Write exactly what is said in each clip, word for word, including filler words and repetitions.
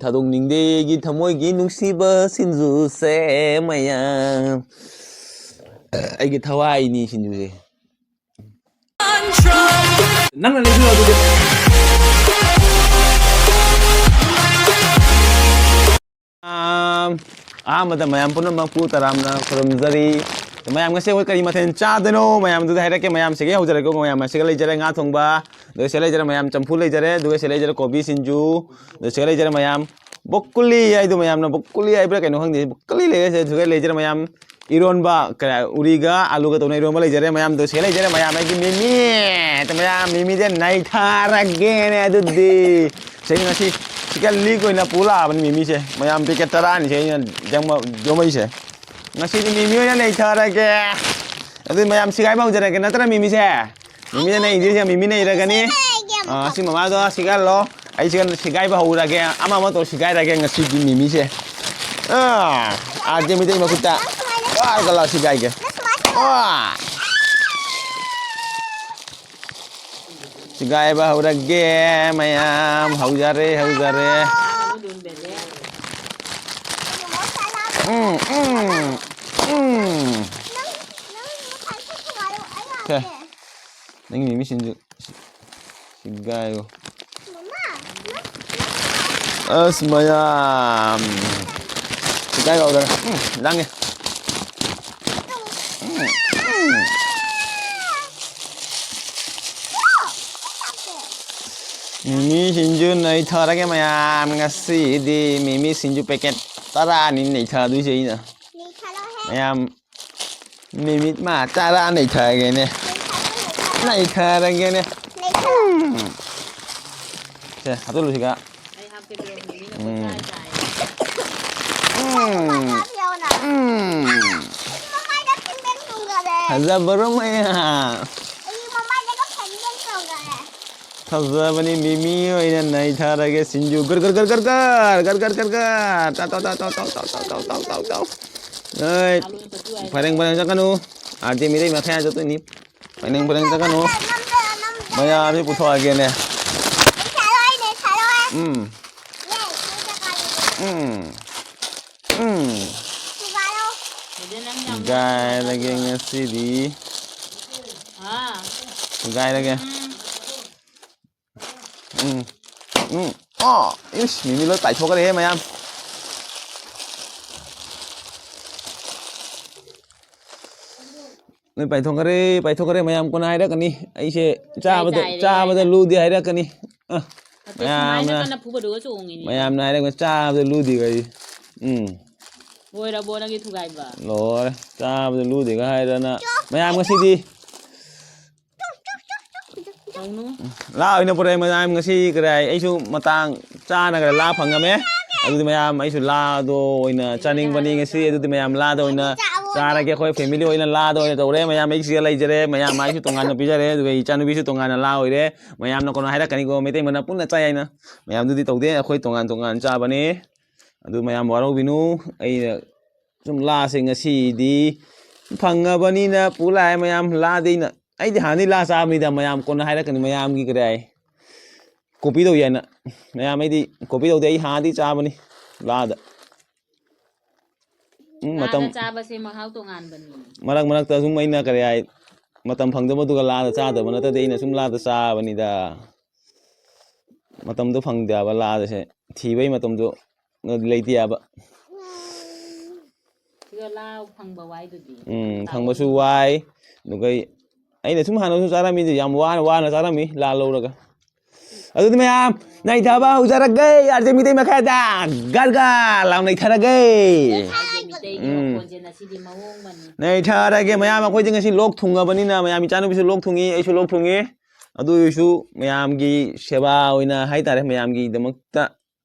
ꯊꯥꯗꯣꯛꯅꯤꯡꯗꯦ ꯑꯩꯒꯤ ꯊꯃꯣꯏꯒꯤ ꯅꯨꯡꯁꯤꯕ ꯁꯤꯡꯖꯨꯁꯦ ꯃꯌꯥꯝ꯫ ꯑꯩꯒꯤ ꯊꯋꯥꯏꯅꯤ ꯁꯤꯡꯖꯨꯁꯦ꯫ ꯅꯪꯅ ꯂꯩꯕꯤꯔꯣ ꯑꯗꯨꯗꯤ꯫ ꯑꯥ, ꯑꯍꯥꯟꯕꯗ ꯃꯌꯥꯝ ꯄꯨꯝꯅꯃꯛꯄꯨ ꯇꯔꯥꯝꯅ ꯈꯨꯔꯨꯝꯖꯔꯤ꯫ ꯃꯌꯥꯝ, ꯉꯁꯤ ꯑꯩꯈꯣꯏ ꯀꯔꯤ ꯃꯊꯦꯜ ꯆꯥꯗꯣꯏꯅꯣ? ꯃꯌꯥꯝꯗꯨꯗ ꯍꯥꯏꯔꯛꯀꯦ꯫ ꯃꯌꯥꯝ ꯁꯤꯒꯩ ꯍꯧꯖꯔꯒꯦꯀꯣ꯫ ꯃꯌꯥꯝ ꯑꯁꯤꯒ ꯂꯩꯖꯔꯦ ꯉꯥ ꯊꯣꯡꯕ, ꯑꯗꯨꯒ ꯁꯤꯗ ꯂꯩꯖꯔꯦ ꯃꯌꯥꯝ ꯆꯝꯐꯨꯠ ꯂꯩꯖꯔꯦ, ꯑꯗꯨꯒ ꯁꯤꯗ ꯂꯩꯖꯔꯦ ꯀꯣꯕꯤ ꯁꯤꯡꯖꯨ, ꯑꯗꯨꯒ ꯁꯤꯗ ꯂꯩꯖꯔꯦ ꯃꯌꯥꯝ ꯕꯣꯛꯀꯨꯂꯤ ꯍꯥꯏꯗꯣ, ꯃꯌꯥꯝꯅ ꯕꯣꯛꯀꯨꯂꯤ ꯍꯥꯏꯕ꯭ꯔꯥ ꯀꯩꯅꯣ ꯈꯪꯗꯦ, ꯕꯣꯛꯀꯨꯂꯤ ꯂꯩꯔꯦ꯫ ꯁꯤꯗ ꯂꯩꯖꯔꯦ ꯃꯌꯥꯝ ꯏꯔꯣꯟꯕ, ꯀꯔꯤ, ꯎꯔꯤꯒ ꯑꯂꯨꯒ ꯇꯧꯅ ꯏꯔꯣꯟꯕ ꯂꯩꯖꯔꯦ ꯃꯌꯥꯝꯗꯣ꯫ ꯁꯤꯗ ꯂꯩꯖꯔꯦ ꯃꯌꯥꯝ ꯑꯩꯒꯤ ꯃꯤꯃꯤ꯫ ꯑꯗꯣ ꯃꯌꯥꯝ ꯃꯤꯃꯤꯁꯦ ꯅꯩꯊꯔꯒꯦꯅꯦ ꯑꯗꯨꯗꯤ꯫ ꯁꯤ ꯉꯁꯤ ꯆꯤꯛꯀꯟ ꯂꯤꯛ ꯑꯣꯏꯅ ꯄꯨ ꯂꯥꯛꯑꯕꯅꯤ ꯃꯤꯃꯤꯁꯦ꯫ ꯃꯌꯥꯝ ꯄꯦꯀꯦꯠ ꯇꯔꯥꯅꯤꯁꯦ ꯑꯩꯅ ꯌꯣꯝꯃ-, ꯌꯣꯝꯃꯛꯏꯁꯦ꯫ ꯉꯁꯤꯗꯤ ꯃꯤꯃꯤ ꯑꯣꯏꯅ ꯅꯩꯊꯔꯒꯦ꯫ ꯑꯗꯨꯗꯤ ꯃꯌꯥꯝ ꯁꯤꯒꯥꯏꯕ ꯍꯧꯖꯔꯒꯦ ꯅꯠꯇ꯭ꯔꯥ ꯃꯤꯃꯤꯁꯦ? ꯃꯤꯃꯤꯅ ꯅꯩꯗꯣꯏꯁꯦ, ꯃꯤꯃꯤ ꯅꯩꯔꯒꯅꯤ꯫ ꯑꯥ, ꯁꯤ ꯃꯃꯥꯗꯣ ꯁꯤꯒꯥꯏꯍꯜꯂꯣ꯫ ꯑꯩ ꯁꯤꯒ ꯁꯤꯒꯥꯏꯕ ꯍꯧꯔꯒꯦ꯫ ꯑꯃ ꯑꯃ ꯇꯧ ꯁꯤꯒꯥꯏꯔꯒꯦ ꯉꯁꯤꯗꯤ ꯃꯤꯃꯤꯁꯦ꯫ ꯑꯥ, ꯑꯥꯔꯖꯦ ꯃꯤꯇꯩ ꯃꯈꯨꯠꯇ꯫ ꯑꯥ, ꯒꯂꯥ ꯁꯤꯒꯥꯏꯒꯦ꯫ ꯑꯥ꯫ ꯁꯤꯒꯥꯏꯕ ꯍꯧꯔꯒꯦ ꯃꯌꯥꯝ꯫ ꯍꯧꯖꯔꯦ, ꯍꯧꯖꯔꯦ꯫ ꯎꯝ, ꯎꯝ, ꯎꯝ꯫ ꯁꯦ, ꯅꯪꯒꯤ ꯃꯤꯃꯤ ꯁꯤꯡꯖꯨ ꯁꯤꯒꯥꯏꯌꯣ꯫ ꯑꯁ, ꯃꯌꯥꯝ꯫ ꯁꯤꯒꯥꯏ ꯍꯧꯔꯒ꯫ ꯎꯝ, ꯂꯥꯡꯉꯦ꯫ ꯎꯝ, ꯎꯝ꯫ ꯃꯤꯃꯤ ꯁꯤꯡꯖꯨ ꯅꯩꯊꯔꯒꯦ ꯃꯌꯥꯝ꯫ ꯉꯁꯤꯗꯤ ꯃꯤꯃꯤ ꯁꯤꯡꯖꯨ ꯄꯦꯀꯦꯠ ꯇꯔꯥꯅꯤ ꯅꯩꯊꯗꯣꯏꯁꯦ ꯑꯩꯅ꯫ ꯃꯌꯥꯝ ꯃꯤꯃꯤꯠ ꯃꯥ ꯇꯔꯥ ꯅꯩꯊꯔꯒꯦꯅꯦ꯫ ꯅꯩꯊꯔꯒꯦꯅꯦ꯫ ꯎꯝ꯫ ꯁꯦ, ꯍꯥꯞꯆꯤꯜꯂꯨꯁꯤꯒ꯫ ꯑꯩ ꯍꯥꯞꯀꯦ ꯇꯧꯔꯒ ꯃꯤꯃꯤꯅ ꯎꯝ꯫ ꯀꯣꯏꯆꯥꯏ ꯆꯥꯏ꯫ ꯎꯝ꯫ ꯎꯝ꯫ ꯐꯖꯕꯔꯣ ꯃꯌꯥꯝ? ꯐꯖꯕꯅꯤ, ꯃꯤꯃꯤ ꯑꯣꯏꯅ ꯅꯩꯊꯔꯒꯦ ꯁꯤꯡꯖꯨ꯫ ꯒꯔ ꯒꯔ ꯒꯔ ꯒꯔ ꯒꯔ꯫ ꯇꯥꯎ, ꯇꯥꯎ, ꯇꯥꯎ꯫ ꯑꯩ, ꯐꯔꯦꯡ ꯐꯔꯦꯡ ꯆꯠꯀꯅꯨ꯫ ꯑꯥꯔꯖꯦ ꯃꯤꯇꯩ ꯃꯈꯥ ꯆꯠꯇꯣꯏꯅꯤ꯫ ꯐꯔꯦꯡ ꯐꯔꯦꯡ ꯆꯠꯀꯅꯨ꯫ ꯃꯌꯥꯝꯁꯤ ꯄꯨꯊꯣꯛꯑꯒꯦꯅꯦ꯫ ꯎꯝ꯫ ꯎꯝ꯫ ꯎꯝ꯫ ꯃꯗꯨ ꯅꯪ ꯌꯥꯝ ꯊꯨꯒꯥꯏꯔꯒꯦ ꯉꯁꯤꯗꯤ꯫ ꯍꯥ? ꯊꯨꯒꯥꯏꯔꯒꯦ꯫ ꯎꯝ꯫ ꯎꯝ꯫ ꯎꯝ꯫ ꯑꯣ! ꯏꯁ! ꯃꯤꯃꯤ ꯂꯣꯏ ꯄꯥꯏꯊꯣꯛꯈ꯭ꯔꯦꯍꯦ ꯃꯌꯥꯝ꯫ ꯂꯣꯏ ꯄꯥꯏꯊꯣꯛꯈ꯭ꯔꯦ, ꯄꯥꯏꯊꯣꯛꯈ꯭ꯔꯦ꯫ ꯃꯌꯥꯝ ꯀꯣꯟꯅ ꯍꯥꯏꯔꯛꯀꯅꯤ꯫ ꯑꯩꯁꯦ ꯆꯥꯕꯗ, ꯆꯥꯏ, ꯆꯥꯏ, ꯆꯥꯕꯗ ꯆꯥꯏ꯫ ꯂꯨꯗꯦ ꯍꯥꯏꯔꯛꯀꯅꯤ꯫ ꯑ, ꯅꯠꯇꯦ, ꯁꯨꯃꯥꯏꯅ ꯃꯌꯥꯝꯅ, ꯀꯟꯅ ꯐꯨꯕꯗꯨꯒ ꯆꯣꯡꯉꯤꯅꯦ꯫ ꯃꯌꯥꯝꯅ ꯍꯥꯏꯔꯛꯀꯅꯤ, "ꯆꯥꯕꯗ ꯂꯨꯗꯦ" ꯀꯥꯏ꯫ ꯎꯝ꯫ ꯂꯣꯏꯔꯕꯣ ꯅꯪꯒꯤ ꯊꯨꯒꯥꯏꯕ? ꯂꯣꯏꯔꯦ꯫ ꯆꯥꯕꯗ ꯂꯨꯗꯦꯒ ꯍꯥꯏꯗꯅ꯫ ꯃꯌꯥꯝ ꯉꯁꯤꯗꯤ ꯍꯧꯅꯨ꯫ ꯂꯥ ꯑꯣꯏꯅ ꯄꯨꯔꯛꯑꯦ ꯃꯌꯥꯝ ꯉꯁꯤ ꯀꯔꯥꯏ ꯑꯩꯁꯨ ꯃꯇꯥꯡ ꯆꯥꯅ ꯈꯔ ꯂꯥ ꯐꯪꯉꯝꯃꯦ꯫ ꯑꯗꯨꯗꯤ ꯃꯌꯥꯝ ꯑꯩꯁꯨ ꯂꯥꯗꯣ ꯑꯣꯏꯅ ꯆꯥꯅꯤꯡꯕꯅꯤ ꯉꯁꯤ꯫ ꯑꯗꯨꯗꯤ ꯃꯌꯥꯝ ꯂꯥꯗ ꯑꯣꯏꯅ ꯆꯥꯔꯒꯦ꯫ ꯑꯩꯈꯣꯏ ꯐꯦꯃꯤꯂꯤ ꯑꯣꯏꯅ ꯂꯥꯗ ꯑꯣꯏꯅ ꯇꯧꯔꯦ꯫ ꯃꯌꯥꯝ ꯑꯩꯁꯤꯒ ꯂꯩꯖꯔꯦ꯫ ꯃꯌꯥꯝ ꯑꯩꯁꯨ ꯇꯣꯉꯥꯟꯅ ꯄꯤꯖꯔꯦ꯫ ꯑꯗꯨꯒ ꯏꯆꯥꯅꯨꯄꯤꯁꯨ ꯇꯣꯉꯥꯟꯅ ꯂꯥ ꯑꯣꯏꯔꯦ꯫ ꯃꯌꯥꯝꯅ ꯀꯩꯅꯣ ꯍꯥꯏꯔꯛꯀꯅꯤꯀꯣ, "ꯃꯩꯇꯩ ꯃꯅꯥ ꯄꯨꯟꯅ ꯆꯥꯏ" ꯍꯥꯏꯅ꯫ ꯃꯌꯥꯝꯗꯨꯗꯤ ꯇꯧꯗꯦ꯫ ꯑꯩꯈꯣꯏ ꯇꯣꯉꯥꯟ ꯇꯣꯉꯥꯟ ꯆꯥꯕꯅꯤ꯫ ꯑꯗꯨ ꯃꯌꯥꯝ ꯋꯥꯔꯧꯕꯤꯅꯨ꯫ ꯑꯩꯅ ꯁꯨꯝ ꯂꯥꯁꯦ ꯉꯁꯤꯗꯤ ꯐꯪꯉꯕꯅꯤꯅ ꯄꯨ ꯂꯥꯛꯑꯦ ꯃꯌꯥꯝ꯫ ꯂꯥꯗꯤ ꯑꯩꯅ, ꯑꯩꯗꯤ ꯍꯥꯟꯅꯗꯤ ꯂꯥ ꯆꯥꯕꯅꯤꯗ ꯃꯌꯥꯝ, ꯀꯣꯟꯅ ꯍꯥꯏꯔꯛꯀꯅꯤ ꯃꯌꯥꯝꯒꯤ ꯀꯔꯤ ꯍꯥꯏ꯫ ꯀꯣꯄꯤ ꯇꯧꯏ ꯍꯥꯏꯅ꯫ ꯃꯌꯥꯝ ꯑꯩꯗꯤ ꯀꯣꯄꯤ ꯇꯧꯗꯦ, ꯑꯩ ꯍꯥꯟꯅꯗꯤ ꯆꯥꯕꯅꯤ ꯂꯥꯗ꯫ ꯎꯝ, ꯃꯇꯝ ꯂꯥꯗ ꯆꯥꯕꯁꯦ ꯃꯍꯥꯎ ꯇꯣꯉꯥꯟꯕꯅꯤ꯫ ꯃꯔꯛ ꯃꯔꯛꯇ ꯁꯨꯝ ꯑꯩꯅ ꯀꯔꯤ ꯍꯥꯏ, ꯃꯇꯝ ꯐꯪꯗꯕꯗꯨꯒ ꯂꯥꯗ ꯆꯥꯗꯕ ꯅꯠꯇꯗꯤ ꯑꯩꯅ ꯁꯨꯝ ꯂꯥꯗ ꯆꯥꯕꯅꯤꯗ꯫ ꯃꯇꯝꯗꯣ ꯐꯪꯗꯦ ꯍꯥꯏꯕ ꯂꯥꯗꯁꯦ꯫ ꯊꯤꯕꯩ ꯃꯇꯝꯗꯣ ꯂꯩꯇꯦ ꯍꯥꯏꯕ꯫ ꯁꯤꯒ ꯂꯥ ꯐꯪꯕ ꯋꯥꯏꯗꯨꯗꯤ꯫ ꯎꯝ, ꯐꯪꯕꯁꯨ ꯋꯥꯏ꯫ ꯑꯗꯨꯒ ꯑꯩꯅ ꯁꯨꯝ ꯍꯥꯟꯅꯁꯨ ꯆꯥꯔꯝꯃꯤꯗꯤ ꯌꯥꯝ ꯋꯥꯅ, ꯋꯥꯅ ꯆꯥꯔꯝꯃꯤ ꯂꯥ ꯂꯧꯔꯒ꯫ ꯑꯗꯨꯗꯤ ꯃꯌꯥꯝ ꯅꯩꯊꯕ ꯍꯧꯖꯔꯒꯦ꯫ ꯑꯥꯔ ꯖꯦ ꯃꯤꯇꯩ ꯃꯈꯥꯗ ꯒꯔ ꯒꯔ ꯂꯥꯎ ꯅꯩꯊꯔꯒꯦ꯫ ꯑꯥꯔ ꯖꯦ ꯃꯤꯇꯩꯒꯤ ꯎꯝ꯫ ꯃꯈꯣꯟꯁꯦ ꯉꯁꯤꯗꯤ ꯃꯑꯣꯡ ꯑꯃꯅꯤ꯫ ꯅꯩꯊꯔꯒꯦ ꯃꯌꯥꯝ, ꯑꯩꯈꯣꯏꯗꯤ ꯉꯁꯤ ꯂꯣꯛ ꯊꯨꯡꯉꯕꯅꯤꯅ ꯃꯌꯥꯝ, ꯏꯆꯥꯅꯨꯄꯤꯁꯨ ꯂꯣꯛ ꯊꯨꯡꯉꯤ, ꯑꯩꯁꯨ ꯂꯣꯛ ꯊꯨꯡꯉꯤ꯫ ꯑꯗꯨ ꯑꯣꯏꯔꯁꯨ ꯃꯌꯥꯝꯒꯤ ꯁꯦꯕꯥ ꯑꯣꯏꯅ ꯍꯥꯏꯇꯥꯔꯦ, ꯃꯌꯥꯝꯒꯤꯗꯃꯛꯇ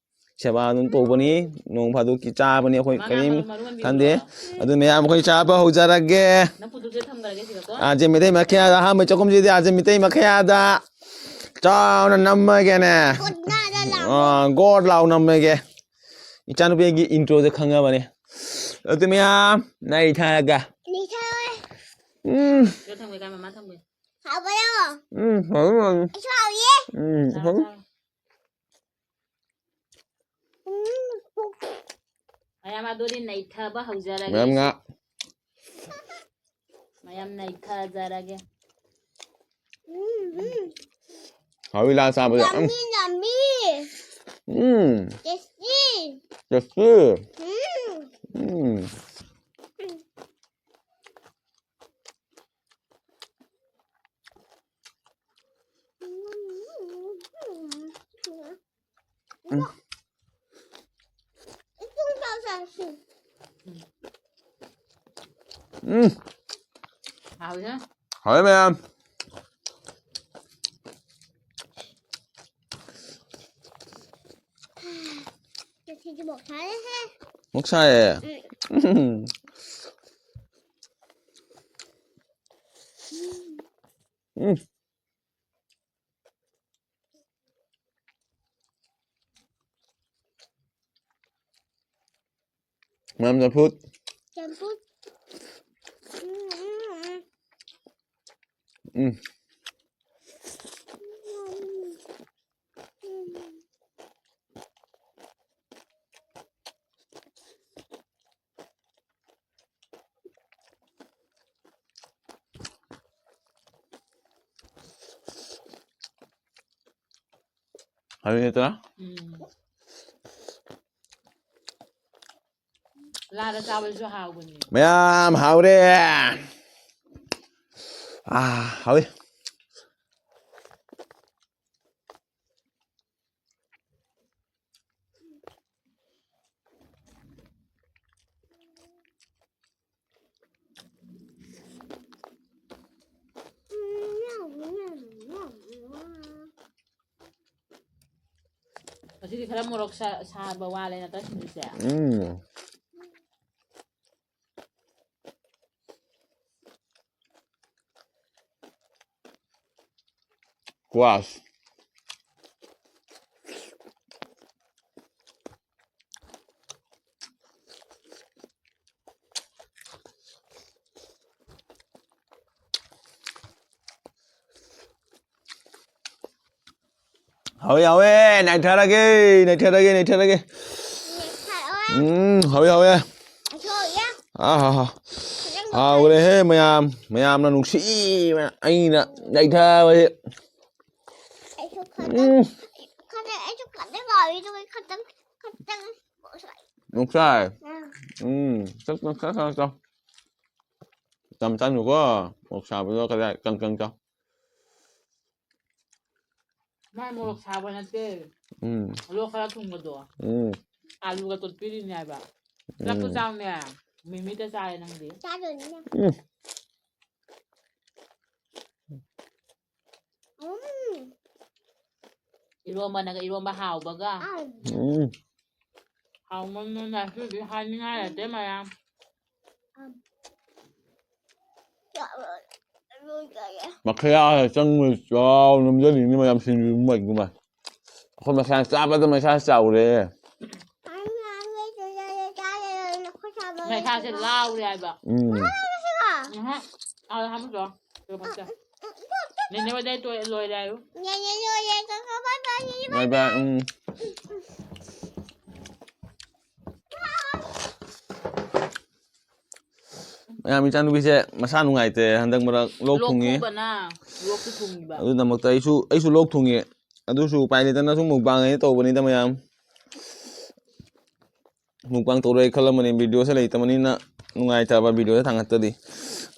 ꯁꯦꯕꯥ ꯑꯗꯨꯝ ꯇꯧꯕꯅꯤ꯫ ꯅꯣꯡ ꯐꯥꯗꯣꯛꯀꯤ ꯆꯥꯕꯅꯤ ꯑꯩꯈꯣꯏ ꯃꯉꯥ ꯀꯔꯤꯝ ꯃꯔꯨ, ꯃꯔꯨ ꯑꯣꯟꯕꯤꯌꯨ ꯈꯟꯗꯦ꯫ ꯂꯥꯎ꯫ ꯑꯗꯨ ꯃꯌꯥꯝ ꯑꯩꯈꯣꯏ ꯆꯥꯕ ꯍꯧꯖꯔꯒꯦ꯫ ꯅꯪ ꯄꯨꯗꯨꯁꯦ ꯊꯝꯈ꯭ꯔꯒꯦ ꯁꯤꯗꯀꯣ꯫ ꯑꯥꯔ ꯖꯦ ꯃꯤꯇꯩ ꯃꯈꯥꯗ ꯑꯍꯥꯟꯕ ꯆꯥꯛꯈꯨꯝꯁꯤꯗꯤ ꯑꯥꯔ ꯖꯦ ꯃꯤꯇꯩ ꯃꯈꯥꯗ ꯆꯥꯎꯅ ꯅꯝꯃꯒꯦꯅꯦ꯫ ꯒꯣꯗ ꯂꯥꯎ꯫ ꯑꯥ, ꯒꯣꯗ ꯂꯥꯎ ꯅꯝꯃꯒꯦ꯫ ꯏꯆꯥꯅꯨꯄꯤꯒꯤ ꯏꯟꯇ꯭ꯔꯣꯁꯦ ꯈꯪꯉꯕꯅꯦ꯫ ꯑꯗꯨ ꯃꯌꯥꯝ ꯅꯩꯊꯔꯒ꯫ ꯅꯩꯊꯔꯣꯏ꯫ ꯎꯝ꯫ ꯁꯤꯗ ꯊꯝꯒꯦ, ꯀꯥꯏ ꯃꯃꯥ ꯊꯝꯒꯦ꯫ ꯍꯥꯎꯕ꯭ꯔꯣ? ꯎꯝ, ꯍꯥꯎꯋꯤ, ꯍꯥꯎꯋꯤ꯫ ꯑꯩꯁꯨ ꯍꯥꯎꯏꯌꯦ꯫ ꯎꯝ, ꯆꯥꯔꯣ, ꯍꯥꯎꯋꯤ꯫ ꯆꯥꯔꯣ꯫ ꯎꯝ꯫ ꯃꯌꯥꯝ ꯑꯗꯨꯗꯤ ꯅꯩꯊꯕ ꯍꯧꯖꯔꯒꯦ꯫ ꯃꯌꯥꯝ ꯉꯥ꯫ ꯃꯌꯥꯝ ꯅꯩꯊꯖꯔꯒꯦ꯫ ꯍꯥꯎꯏ ꯂꯥ ꯆꯥꯕꯗ꯫ ꯎꯝ꯫ Yummy, yummy. ꯎꯝ꯫ Tasty. ꯇꯦꯁꯇꯤ꯫ Mm. ꯎꯝ꯫ ꯎꯝ꯫ ꯍꯥꯎꯏꯅ꯫ ꯍꯥꯎꯋꯦ ꯃꯌꯥꯝ꯫ ꯉꯁꯤꯗꯤ ꯃꯣꯛ ꯁꯥꯔꯦꯍꯦ꯫ ꯃꯣꯛ ꯁꯥꯏꯌꯦ꯫ ꯎꯝ꯫ ꯃꯌꯥꯝ ꯆꯝꯐꯨꯠ꯫ ꯆꯝꯐꯨꯠ꯫ ꯎꯝ, ꯎꯝ, ꯎꯝ꯫ ꯎꯝ꯫ ꯍꯥꯎꯏ ꯅꯠꯇ꯭ꯔꯥ? ꯎꯝ꯫ ꯂꯥꯗ ꯆꯥꯕꯁꯨ ꯍꯥꯎꯕꯅꯤ꯫ ꯃꯌꯥꯝ ꯍꯥꯎꯔꯦ꯫ ꯑꯥ, ꯍꯥꯎꯏ꯫ ꯉꯁꯤꯗꯤ ꯈꯔ ꯃꯣꯔꯣꯛ ꯁꯥ-, ꯁꯥꯕ ꯋꯥꯠꯂꯦ ꯅꯠꯇ꯭ꯔꯥ ꯁꯤꯡꯖꯨꯁꯦ? ꯎꯝ꯫ ꯀ꯭ꯋꯥꯁ꯫ ꯍꯥꯎꯋꯦ, ꯍꯥꯎꯋꯦ꯫ ꯅꯩꯊꯔꯒꯦ, ꯅꯩꯊꯔꯒꯦ, ꯅꯩꯊꯔꯒꯦ꯫ ꯎꯝ, ꯍꯥꯎꯋꯦ, ꯍꯥꯎꯋꯦ꯫ ꯑꯥ, ꯍꯥ, ꯍꯥ꯫ ꯍꯥꯎꯔꯦꯍꯦ ꯃꯌꯥꯝ꯫ ꯃꯌꯥꯝꯅ ꯅꯨꯡꯁꯤꯕ ꯑꯩꯅ ꯂꯩꯊꯕꯁꯦ꯫ ꯎꯝ꯫ ꯅꯨꯡꯁꯥꯏ꯫ ꯎꯝ꯫ ꯎꯝ, ꯆꯞ, ꯆꯞ, ꯆꯞ, ꯆꯞ꯫ ꯆꯝ ꯆꯥꯅꯨꯀꯣ꯫ ꯃꯣꯔꯣꯛ ꯁꯥꯕꯗꯣ ꯈꯔ ꯀꯪ ꯀꯪ ꯆꯥꯎ꯫ ꯃꯥꯏ ꯃꯣꯔꯣꯛ ꯁꯥꯕ ꯅꯠꯇꯦ꯫ ꯎꯝ꯫ ꯂꯣꯛ ꯈꯔ ꯊꯨꯡꯕꯗꯣ꯫ ꯎꯝ꯫ ꯑꯂꯨꯒ ꯇꯣꯠꯄꯤꯔꯤꯅꯦ ꯍꯥꯏꯕ꯫ ꯆꯥꯛꯇꯣ ꯎꯝ꯫ ꯆꯥꯎꯅꯦ꯫ ꯃꯤꯃꯤꯗ ꯆꯥꯔꯦ ꯅꯪꯗꯤ꯫ ꯆꯥꯗꯣꯏꯅꯤꯅꯦ꯫ ꯎꯝ꯫ ꯎꯝ꯫ ꯏꯔꯣꯝꯕꯅꯒ ꯏꯔꯣꯝꯕ ꯍꯥꯎꯕꯒ꯫ ꯎꯝ꯫ ꯍꯥꯎꯃꯟꯗꯅ ꯉꯁꯤꯗꯤ ꯍꯥꯏꯅꯤꯡꯉꯥꯏ ꯂꯩꯇꯦ ꯃꯌꯥꯝ꯫ ꯃꯈꯌꯥ ꯆꯪꯕ ꯆꯥꯎ ꯅꯝꯖꯅꯤꯡꯅꯤ ꯃꯌꯥꯝ ꯁꯤꯡꯖꯨ ꯑꯃ ꯑꯗꯨꯃ꯫ ꯑꯩꯈꯣꯏ ꯃꯁꯥ ꯆꯥꯕꯗ ꯃꯁꯥ ꯆꯥꯎꯔꯦ꯫ ꯃꯁꯥꯁꯦ ꯂꯥꯎꯔꯦ ꯍꯥꯏꯕ꯫ ꯎꯝ꯫ ꯎꯝꯍꯨꯝ꯫ ꯑꯥ, ꯍꯥꯞꯄꯨꯆꯣ꯫ ꯅꯦꯅꯦ ꯍꯣꯏꯗꯩ ꯇꯣ-, ꯂꯣꯏꯔꯦ ꯍꯥꯏꯌꯨ꯫ ꯅꯦꯅꯦ ꯂꯣꯏꯔꯦ, ꯀꯀꯥ bye bye꯫ Bye bye, ꯎꯝ꯫ ꯃꯌꯥꯝ, ꯏꯆꯥꯅꯨꯄꯤꯁꯦ ꯃꯁꯥ ꯅꯨꯡꯉꯥꯏꯇꯦ ꯍꯟꯗꯛ ꯃꯔꯛ ꯂꯣꯛ ꯂꯣꯛ ꯊꯨꯡꯉꯤ꯫ ꯈꯨꯕꯅ, ꯂꯣꯛꯁꯨ ꯊꯨꯡꯉꯤꯕ꯫ ꯑꯗꯨꯒꯤꯗꯃꯛꯇ ꯑꯩꯁꯨ, ꯑꯩꯁꯨ ꯂꯣꯛ ꯊꯨꯡꯉꯤ꯫ ꯑꯗꯨꯁꯨ ꯎꯄꯥꯏ ꯂꯩꯇꯅ ꯁꯨꯝ mukbang ꯑꯩꯅ ꯇꯧꯕꯅꯤꯗ ꯃꯌꯥꯝ꯫ Mukbang ꯇꯧꯔꯣꯏ ꯈꯜꯂꯝꯕꯅꯤ, videoꯁꯦ ꯂꯩꯇꯕꯅꯤꯅ ꯅꯨꯡꯉꯥꯏꯇꯕ videoꯁꯦ ꯊꯥꯡꯒꯠꯇꯗꯤ꯫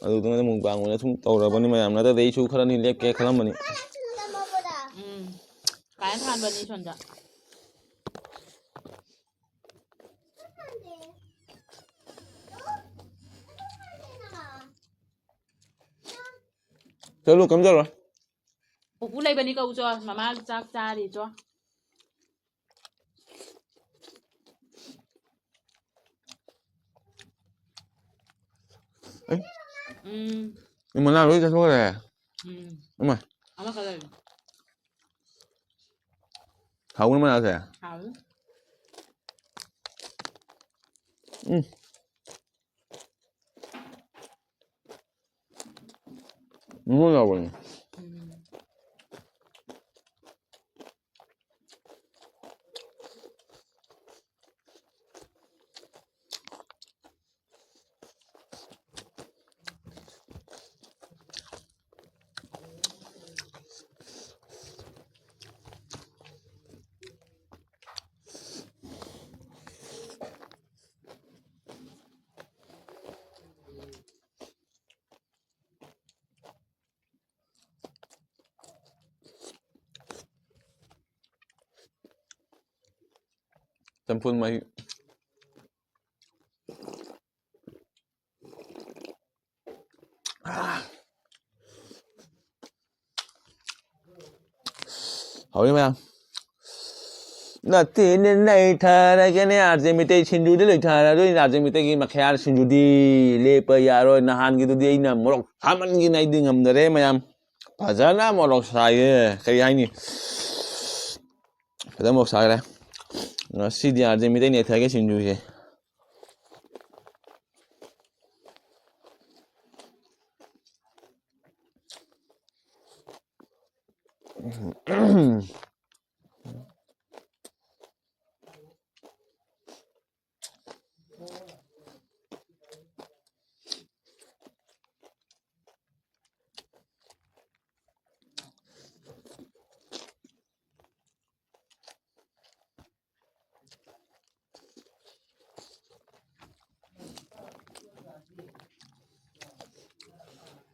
ꯑꯗꯨꯗꯨꯅ mukbang ꯑꯣꯏꯅ ꯁꯨꯝ ꯇꯧꯔꯕꯅꯤ ꯃꯌꯥꯝ, ꯅꯠꯇ꯭ꯔꯗꯤ ꯑꯩꯁꯨ ꯈꯔꯅꯤ ꯂꯦꯞꯀꯦ ꯈꯜꯂꯝꯕꯅꯤ꯫ ꯎꯝ꯫ ꯀꯥꯏꯅ ꯊꯥꯟꯕꯅꯤ ꯁꯣꯝꯗ꯫ ꯆꯠꯂꯨ, ꯀꯩꯝ ꯇꯧꯔꯣꯏ꯫ ꯄꯨꯄꯨ ꯂꯩꯕꯅꯤ ꯀꯧꯆꯣ, ꯃꯃꯥ ꯆꯥꯛ ꯆꯥꯔꯤ ꯆꯣ꯫ ꯑꯦ? ꯎꯝ꯫ ꯏꯃꯣꯅꯥ ꯂꯣꯏ ꯆꯠꯊꯣꯛꯈ꯭ꯔꯦ꯫ ꯎꯝ꯫ ꯏꯃꯥ꯫ ꯑꯃꯈꯛ ꯂꯩꯔꯦ꯫ ꯍꯥꯎꯕ꯭ꯔꯣ ꯃꯅꯥꯁꯦ? ꯍꯥꯎꯏ꯫ ꯎꯝ꯫ ꯃꯣꯃꯣ ꯌꯥꯎꯕꯅꯦ꯫ ꯎꯝ꯫ ꯆꯝꯐꯨꯠ ꯃꯍꯤ꯫ ꯑꯥ꯫ ꯍꯥꯎꯔꯤ ꯃꯌꯥꯝ꯫ ꯅꯠꯇꯦꯅꯦ, ꯅꯩꯊꯔꯒꯦꯅꯦ, ꯑꯥꯔꯖꯦ ꯃꯤꯇꯩ ꯁꯤꯡꯖꯨꯗꯤ ꯂꯩꯊꯔꯗꯣꯏꯅꯤ꯫ ꯑꯥꯔꯖꯦ ꯃꯤꯇꯩꯒꯤ ꯃꯈꯌꯥꯜ ꯁꯤꯡꯖꯨꯗꯤ ꯂꯦꯞꯄ ꯌꯥꯔꯣꯏ꯫ ꯅꯍꯥꯟꯒꯤꯗꯨꯗꯤ ꯑꯩꯅ ꯃꯣꯔꯣꯛ ꯁꯥꯃꯟꯒꯤꯅ ꯑꯩꯗꯤ ꯉꯝꯗꯔꯦ ꯃꯌꯥꯝ꯫ ꯐꯖꯅ ꯃꯣꯔꯣꯛ ꯁꯥꯏꯌꯦ꯫ ꯀꯔꯤ ꯍꯥꯏꯅꯤ? ꯐꯖꯅ ꯃꯣꯔꯣꯛ ꯁꯥꯈ꯭ꯔꯦ꯫ ꯉꯁꯤꯗꯤ ꯑꯥꯔꯖꯦ ꯃꯤꯇꯩ ꯅꯩꯊꯔꯒꯦ ꯁꯤꯡꯖꯨꯁꯦ꯫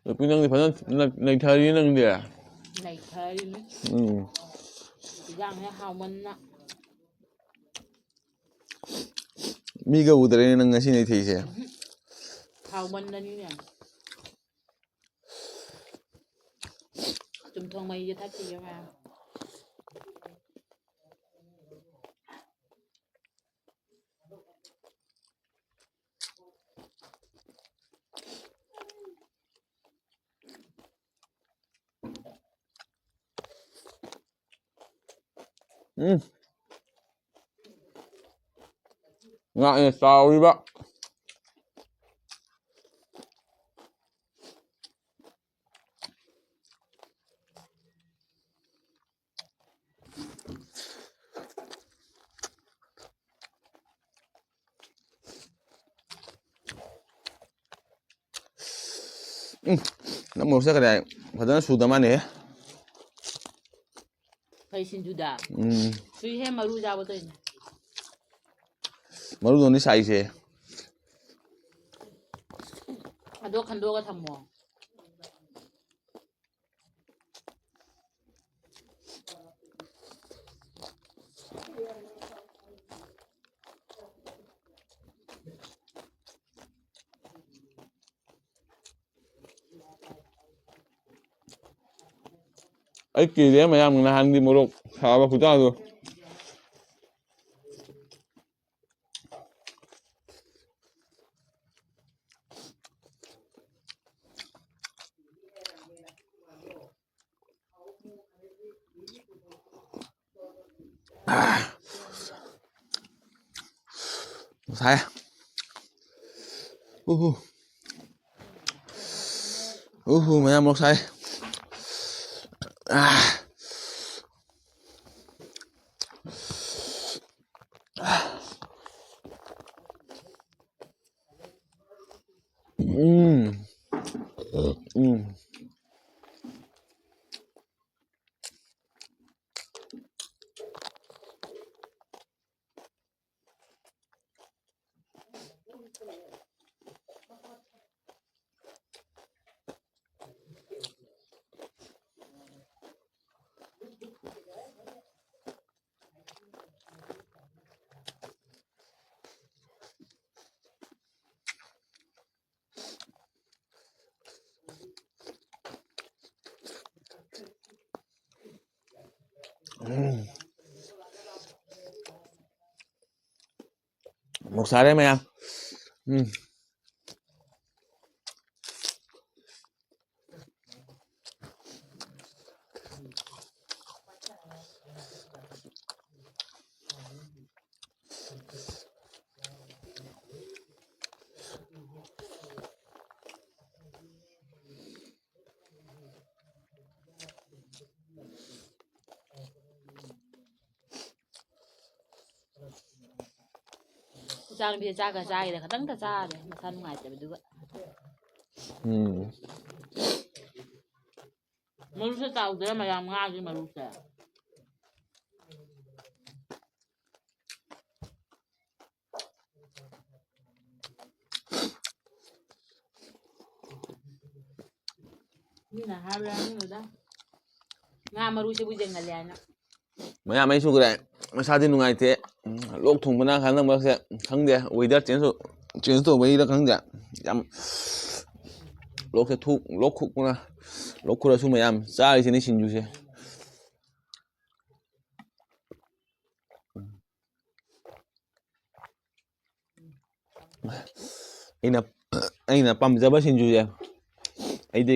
ꯅꯨꯄꯤ, ꯅꯪꯗꯤ ꯐꯖꯅ ꯅꯩ-, ꯅꯩꯊꯔꯤ ꯅꯪꯗꯤ꯫ ꯅꯩꯊꯔꯤꯅꯤ꯫ ꯎꯝ꯫ ꯏꯟꯖꯥꯡꯁꯦ ꯍꯥꯎꯃꯟꯅ꯫ ꯃꯤꯒ ꯎꯗ꯭ꯔꯦꯅꯦ ꯅꯪ ꯉꯁꯤ ꯅꯩꯊꯩꯁꯦ꯫ ꯍꯥꯎꯃꯟꯗꯅꯤꯅꯦ꯫ ꯆꯨꯝꯊꯣꯡ ꯃꯍꯤꯁꯦ ꯊꯛꯈꯤꯒꯦ ꯃꯌꯥꯝ꯫ ꯎꯝ꯫ ꯉꯥꯅꯦ ꯆꯥꯎꯔꯤꯕ꯫ ꯎꯝ, ꯅꯪ ꯃꯣꯔꯣꯛ ꯆꯠꯈ꯭ꯔꯦ ꯍꯥꯏ꯫ ꯐꯖꯅ ꯁꯨꯗ ꯃꯥꯜꯂꯦꯍꯦ꯫ ꯀꯩ ꯁꯤꯡꯖꯨꯗ? ꯎꯝ꯫ ꯁꯨꯏꯍꯦ, ꯃꯔꯨ ꯆꯥꯕ ꯇꯧꯔꯤꯅꯦ꯫ ꯃꯔꯨꯗꯣꯅꯤ ꯁꯥꯏꯁꯦ꯫ ꯑꯗꯣ ꯈꯟꯗꯣꯛꯑꯒ ꯊꯝꯃꯣ꯫ ꯑꯩ ꯀꯤꯔꯦ ꯃꯌꯥꯝ, ꯅꯍꯥꯟꯒꯤ ꯃꯣꯔꯣꯛ ꯁꯥꯕ ꯈꯨꯆꯥꯗꯣ꯫ ꯁꯥꯏ꯫ ꯎꯍꯨ꯫ ꯎꯍꯨ, ꯃꯌꯥꯝ ꯃꯣꯔꯣꯛ ꯁꯥꯏ꯫ ꯑꯥ꯫ ꯎꯝ꯫ ꯎꯝ꯫ ꯎꯝ꯫ ꯃꯣꯔꯣꯛ ꯁꯥꯔꯦ ꯃꯌꯥꯝ꯫ ꯎꯝ꯫ ꯏꯆꯥꯅꯨꯄꯤꯁꯦ ꯆꯥꯛꯀ ꯆꯥꯒꯦꯗ ꯈꯇꯪꯇ ꯆꯥꯔꯦ, ꯃꯁꯥ ꯅꯨꯡꯉꯥꯏꯇꯕꯗꯨꯒ꯫ ꯎꯝ꯫ ꯃꯔꯨꯁꯦ ꯆꯥꯎꯗ꯭ꯔꯥ ꯃꯌꯥꯝ, ꯉꯥꯒꯤ ꯃꯔꯨꯁꯦ? ꯃꯤꯅ ꯍꯥꯏꯕ ꯌꯥꯅꯤꯡꯉꯣꯏꯗ꯫ ꯉꯥ ꯃꯔꯨꯁꯤꯕꯨ ꯌꯦꯡꯍꯜꯂꯦ ꯍꯥꯏꯅ꯫ ꯃꯌꯥꯝ ꯑꯩ ꯁꯨꯈ꯭ꯔꯦ꯫ ꯃꯁꯥꯗꯤ ꯅꯨꯡꯉꯥꯏꯇꯦ꯫ ꯎꯝ, ꯂꯣꯛ ꯊꯨꯡꯕꯅ ꯍꯟꯗꯛ ꯃꯔꯛꯁꯦ ꯈꯪꯗꯦ, weather change, change ꯇꯧꯕꯩꯔ ꯈꯪꯗꯦ꯫ ꯌꯥꯝ ꯂꯣꯛꯁꯦ ꯊꯨ-, ꯂꯣꯛ ꯈꯨꯕꯅ, ꯂꯣꯛ ꯈꯨꯔꯁꯨ ꯃꯌꯥꯝ ꯆꯥꯔꯤꯁꯤꯅꯤ ꯁꯤꯡꯖꯨꯁꯦ꯫ ꯑꯩꯅ ꯑꯩꯅ ꯄꯥꯝꯖꯕ ꯁꯤꯡꯖꯨꯁꯦ, ꯑꯩꯗꯤ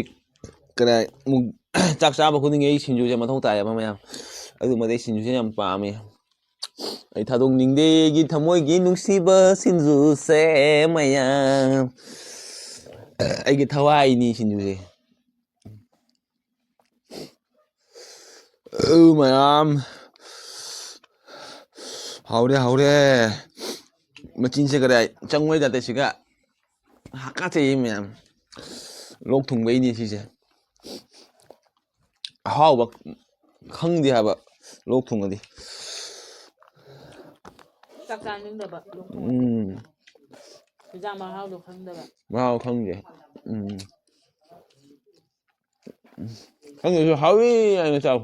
ꯀꯗꯥꯏ ꯑꯃꯨꯛ ꯆꯥꯛ ꯆꯥꯕ ꯈꯨꯗꯤꯡꯒꯤ ꯑꯩ ꯁꯤꯡꯖꯨꯁꯦ ꯃꯊꯧ ꯇꯥꯏꯌꯦꯕ ꯃꯌꯥꯝ꯫ ꯑꯗꯨꯃꯗꯤ ꯑꯩ ꯁꯤꯡꯖꯨꯁꯦ ꯌꯥꯝ ꯄꯥꯝꯃꯦ꯫ ꯑꯩ ꯊꯥꯗꯣꯛꯅꯤꯡꯗꯦ ꯑꯩꯒꯤ ꯊꯃꯣꯏꯒꯤ ꯅꯨꯡꯁꯤꯕ ꯁꯤꯡꯖꯨꯁꯦ ꯃꯌꯥꯝ꯫ ꯑꯩꯒꯤ ꯊꯋꯥꯏꯅꯤ ꯁꯤꯡꯖꯨꯁꯦ꯫ ꯑꯧ, ꯃꯌꯥꯝ꯫ ꯍꯥꯎꯔꯦ, ꯍꯥꯎꯔꯦ꯫ ꯃꯆꯤꯟꯁꯦ ꯀꯗꯥꯏ ꯆꯪꯉꯣꯏꯗ ꯇꯩꯁꯤꯒ꯫ ꯍꯥꯀꯠꯆꯩꯌꯦ ꯃꯌꯥꯝ꯫ ꯂꯣꯛ ꯊꯨꯡꯕꯩꯅꯤ ꯁꯤꯁꯦ꯫ ꯑꯍꯥꯎꯕ ꯈꯪꯗꯦ ꯍꯥꯏꯕ ꯂꯣꯛ ꯊꯨꯡꯉꯗꯤ꯫ ꯆꯥꯛ ꯆꯥꯅꯤꯡꯗꯕ꯫ ꯎꯝ꯫ ꯍꯤꯟꯖꯥꯡ ꯃꯍꯥꯎꯗꯣ ꯈꯪꯗꯕ꯫ ꯃꯍꯥꯎ ꯈꯪꯗꯦ꯫ ꯎꯝ꯫ ꯈꯪꯗꯦꯁꯨ ꯍꯥꯎꯋꯤ ꯍꯥꯏꯅ ꯆꯥꯎ꯫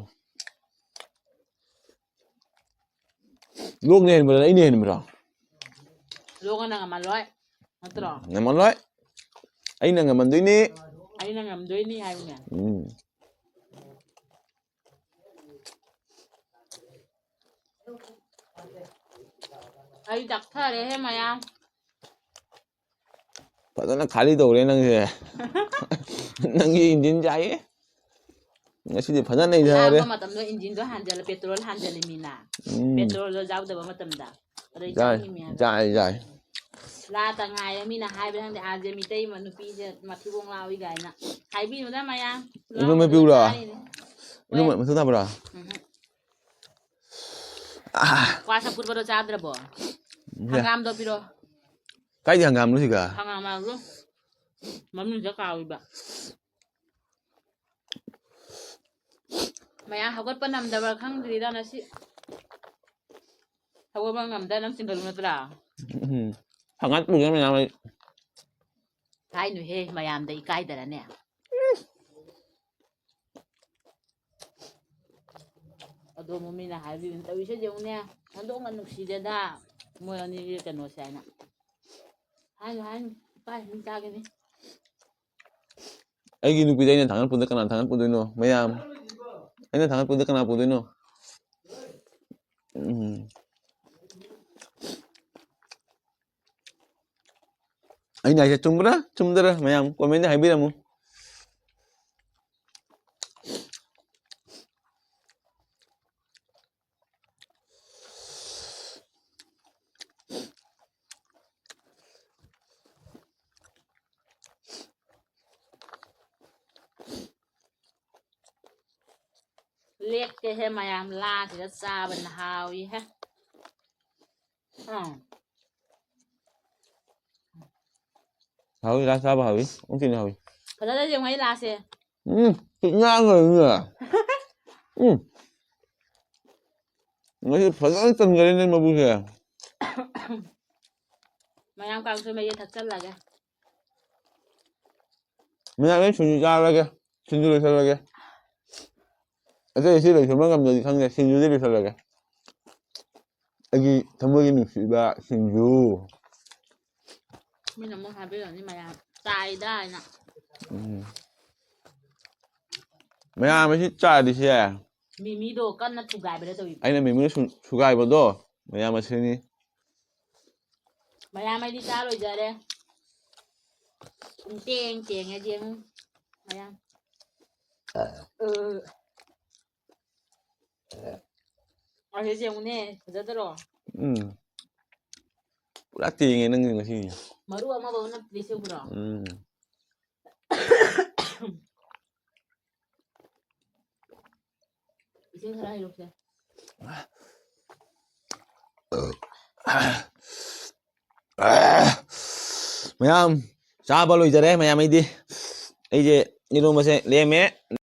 ꯂꯣꯛꯅ ꯍꯦꯟꯕ꯭ꯔꯥ ꯑꯩꯅ ꯍꯦꯟꯕ꯭ꯔꯥ? ꯂꯣꯛꯅ ꯉꯝꯃꯜꯂꯣꯏ꯫ ꯅꯠꯇ꯭ꯔꯣ? ꯉꯝꯃꯜꯂꯣꯏ꯫ ꯑꯩꯅ ꯉꯝꯃꯟꯗꯣꯏꯅꯤ꯫ ꯑꯩꯅ ꯉꯝꯗꯣꯏꯅꯤ ꯍꯥꯏꯕꯅꯦ꯫ ꯎꯝ꯫ ꯑꯩ ꯆꯥꯛꯊꯔꯦꯍꯦ ꯃꯌꯥꯝ꯫ ꯐꯖꯅ ꯈꯥꯂꯤ ꯇꯧꯔꯦ ꯅꯪꯁꯦ꯫ ꯅꯪꯒꯤ ꯏꯟꯖꯤꯟ ꯆꯥꯏꯌꯦ꯫ ꯉꯁꯤꯗꯤ ꯐꯖꯅ ꯏꯟꯊꯔꯦ꯫ ꯂꯥꯛꯄ ꯃꯇꯝꯗ ꯏꯟꯖꯤꯟꯗꯣ ꯍꯥꯟꯖꯜꯂ ꯄꯦꯇ꯭ꯔꯣꯜ ꯍꯥꯟꯖꯜꯂꯤꯃꯤꯅ꯫ ꯎꯝ꯫ ꯄꯦꯇ꯭ꯔꯣꯜꯗꯣ ꯌꯥꯎꯗꯕ ꯃꯇꯝꯗ꯫ ꯑꯗꯩ ꯌꯥꯏ, ꯆꯪꯉꯤꯃꯤ ꯍꯥꯏꯕ꯫ ꯌꯥꯏ, ꯌꯥꯏ꯫ ꯂꯥꯗ ꯉꯥꯏꯔꯦ ꯃꯤꯅ ꯍꯥꯏꯕ ꯈꯪꯗꯦ ꯑꯥꯔꯖꯦ ꯃꯤꯇꯩ ꯑꯃ ꯅꯨꯄꯤꯁꯦ ꯃꯊꯤꯕꯣꯡ ꯂꯥꯎꯏ ꯀꯥꯏꯅ꯫ ꯍꯥꯏꯕꯤꯅꯨꯗ ꯃꯌꯥꯝ꯫ ꯏꯔꯨꯝ ꯃꯩ ꯄꯤꯎꯔꯥ? ꯆꯥꯔꯤꯅꯦ꯫ ꯏꯔꯨꯝ ꯃꯩ ꯃꯊꯛ ꯊꯥꯕ꯭ꯔꯥ? ꯎꯝ꯫ ꯑꯥ꯫ ꯀ꯭ꯋꯥ ꯁꯝꯐꯨꯠꯄꯗꯣ ꯆꯥꯗ꯭ꯔꯕꯣ? ꯌꯥ꯫ ꯍꯪꯒꯥꯝꯗꯣ ꯄꯤꯔꯣ꯫ ꯀꯥꯏꯗꯩ ꯍꯪꯒꯥꯝꯅꯣ ꯁꯤꯒ? ꯍꯪꯒꯥꯝ ꯃꯔꯨ꯫ ꯃꯃꯤꯡꯁꯦ ꯀꯥꯎꯏꯕ꯫ ꯃꯌꯥꯝ ꯍꯧꯒꯠꯄ ꯅꯝꯗꯕ꯭ꯔꯥ ꯈꯪꯗ꯭ꯔꯤꯗ ꯉꯁꯤ꯫ ꯍꯧꯒꯠꯄ ꯉꯝꯗ ꯅꯪ ꯆꯤꯡꯒꯜꯂꯨ ꯅꯠꯇ꯭ꯔꯥ? ꯎꯝ꯫ ꯍꯪꯒꯥꯝ ꯄꯨꯒꯦ ꯃꯌꯥꯝ ꯑꯩ꯫ ꯍꯥꯏꯅꯨꯍꯦ ꯃꯌꯥꯝꯗ ꯏꯀꯥꯏꯗꯔꯅꯦ꯫ ꯑꯗꯣ ꯃꯃꯤꯅ ꯍꯥꯏꯕꯤꯕꯅꯤ ꯇꯧꯔꯤꯁꯦ ꯌꯦꯡꯉꯨꯅꯦ꯫ ꯍꯟꯗꯣꯛꯅ ꯅꯨꯡꯁꯤꯗꯦꯗ ꯃꯣꯏ ꯑꯅꯤꯒꯤ ꯀꯩꯅꯣꯁꯦ ꯍꯥꯏꯅ꯫ ꯍꯥꯏꯅꯨ ꯍꯥꯏꯅꯨ ꯏꯀꯥꯏ ꯃꯤ ꯆꯥꯒꯅꯤ꯫ ꯑꯩꯒꯤ ꯅꯨꯄꯤꯗ ꯑꯩꯅ ꯊꯥꯡꯒꯠ ꯄꯨꯗꯣꯏ ꯀꯅꯥ ꯊꯥꯡꯒꯠ ꯄꯨꯗꯣꯏꯅꯣ ꯃꯌꯥꯝ? ꯑꯩꯅ ꯊꯥꯡꯒꯠ ꯄꯨꯗꯣꯏ ꯀꯅꯥ ꯄꯨꯗꯣꯏꯅꯣ? ꯎꯝ꯫ ꯑꯩꯅ ꯍꯥꯏꯁꯦ ꯆꯨꯝꯕ꯭ꯔꯥ ꯆꯨꯝꯗ꯭ꯔꯥ ꯃꯌꯥꯝ comment ꯍꯥꯏꯕꯤꯔꯝꯃꯨ꯫ ꯂꯦꯛꯀꯦꯍꯦ ꯃꯌꯥꯝ, ꯂꯥꯁꯤꯗ ꯆꯥꯕꯅ ꯍꯥꯎꯏꯍꯦ꯫ ꯑꯥ꯫ ꯍꯥꯎꯏ, ꯂꯥ ꯆꯥꯕ ꯍꯥꯎꯏ꯫ ꯑꯣꯟꯊꯤꯅ ꯍꯥꯎꯏ꯫ ꯐꯖꯅ ꯌꯦꯡꯉꯣ ꯑꯩ ꯂꯥꯁꯦ꯫ ꯎꯝ, ꯁꯤ ꯉꯥꯡꯉꯒ꯫ ꯎꯝ꯫ ꯉꯁꯤ ꯐꯖꯅ ꯆꯟꯈ꯭ꯔꯦꯅꯦ ꯃꯕꯨꯛꯁꯦ꯫ ꯃꯌꯥꯝ ꯀꯥꯡꯁꯣꯏ ꯃꯍꯤ ꯊꯛꯆꯜꯂꯒꯦ꯫ ꯃꯌꯥꯝ ꯑꯩ ꯁꯤꯡꯖꯨ ꯆꯥꯔꯒꯦ꯫ ꯁꯤꯡꯖꯨ ꯂꯣꯏꯁꯜꯂꯒꯦ꯫ ꯑꯇꯩ ꯁꯤ ꯂꯣꯏꯁꯟꯕ ꯉꯝꯗ꯭ꯔꯗꯤ ꯈꯪꯗꯦ꯫ ꯁꯤꯡꯖꯨꯗꯤ ꯂꯣꯏꯁꯜꯂꯒꯦ꯫ ꯑꯩꯒꯤ ꯊꯃꯣꯏꯒꯤ ꯅꯨꯡꯁꯤꯕ ꯁꯤꯡꯖꯨ꯫ ꯃꯤꯅ ꯑꯃꯨꯛ ꯍꯥꯏꯕꯤꯔꯅꯤ ꯃꯌꯥꯝ ꯆꯥꯏꯗ ꯍꯥꯏꯅ꯫ ꯎꯝ꯫ ꯃꯌꯥꯝ ꯑꯁꯤ ꯆꯥꯔꯤꯁꯦ꯫ ꯃꯤꯃꯤꯗꯣ ꯀꯟꯅ ꯊꯨꯒꯥꯏꯕꯗ ꯇꯧꯏ꯫ ꯑꯩꯅ ꯃꯤꯃꯤꯗꯣ ꯁꯨ-, ꯁꯨꯒꯥꯏꯕꯗꯣ ꯃꯌꯥꯝ ꯑꯁꯤꯅꯤ꯫ ꯃꯌꯥꯝ ꯑꯩꯗꯤ ꯆꯥ ꯂꯣꯏꯖꯔꯦ꯫ ꯄꯨꯡ ꯇꯦꯡ ꯇꯦꯡꯉꯦ ꯌꯦꯡꯉꯨ꯫ ꯃꯌꯥꯝ꯫ ꯑ꯫ ꯑꯁꯤꯁꯦ ꯌꯦꯡꯉꯨꯅꯦ, ꯐꯖꯗ꯭ꯔꯣ? ꯎꯝ꯫ ꯄꯨꯔꯥ ꯇꯦꯡꯉꯦ ꯅꯪꯒꯤ ꯉꯁꯤ꯫ ꯃꯔꯨ ꯑꯃꯐꯥꯎ ꯅꯞꯇ꯭ꯔꯤ ꯁꯤꯕꯨꯔꯣ? ꯎꯝ꯫ ꯏꯁꯤꯡ ꯈꯔ ꯍꯩꯔꯨꯛꯁꯦ꯫ ꯃꯌꯥꯝ ꯆꯥꯕ ꯂꯣꯏꯖꯔꯦ, ꯃꯌꯥꯝ꯫ ꯑꯩꯗꯤ, ꯑꯩꯁꯦ ꯏꯔꯣꯝꯕꯁꯦ ꯂꯦꯝꯃꯦ꯫